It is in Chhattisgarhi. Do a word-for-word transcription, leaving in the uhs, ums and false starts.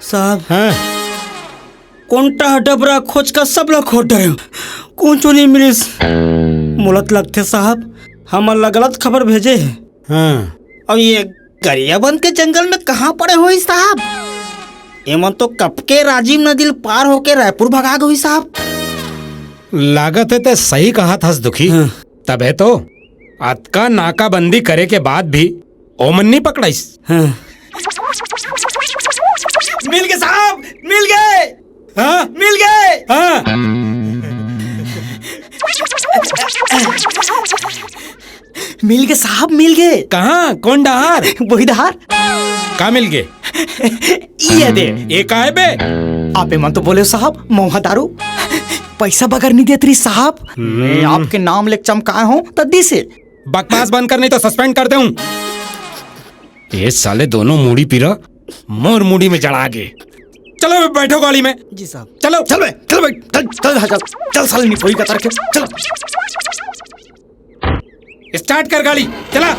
साहब, हाँ? कोंटा डबरा खोज का सब ला खोज डरे, कुछु नहीं मिलिस। मोला त लगथे साहब, हमन ला गलत खबर भेजे हे। हाँ। अब ये गरियाबंद के जंगल में कहाँ पड़े होही साहब? एमन तो कब के राजिम नदी ल पार होके रायपुर भगा गे होही साहब। लागत हे ते सही कहत हस दुखी। हाँ। तभे तो अतका नाकाबंदी करे के बाद भी ओमन नहीं पकड़ाइस। हाँ। मिल गे साहब, मिल गे। हाँ? मिल गे। हाँ। मिल गे साहब, मिल गे। कहाँ? कोन डहार? वही डहार। का मिल गे? ये दे। ये का हे बे? आप एमन तो बोले साहब, महुआ दारू। पैसा बगर नहीं देत रही साहब। हम्म। मैं आपके नाम ले चमकाए हूँ, त दिसे। बकवास बंद कर, नहीं तो suspend कर देहूँ। ये साले दोनों मुड़ी पीरा मोर मुड़ी में जड़ा गे। चलो बे, बैठो गाड़ी में। जी साहब। चलो। चल बे, चल बे, चल, चल, चल, चल, चल साले निपोरी का तरह के, चलो। Start कर गाड़ी, चला।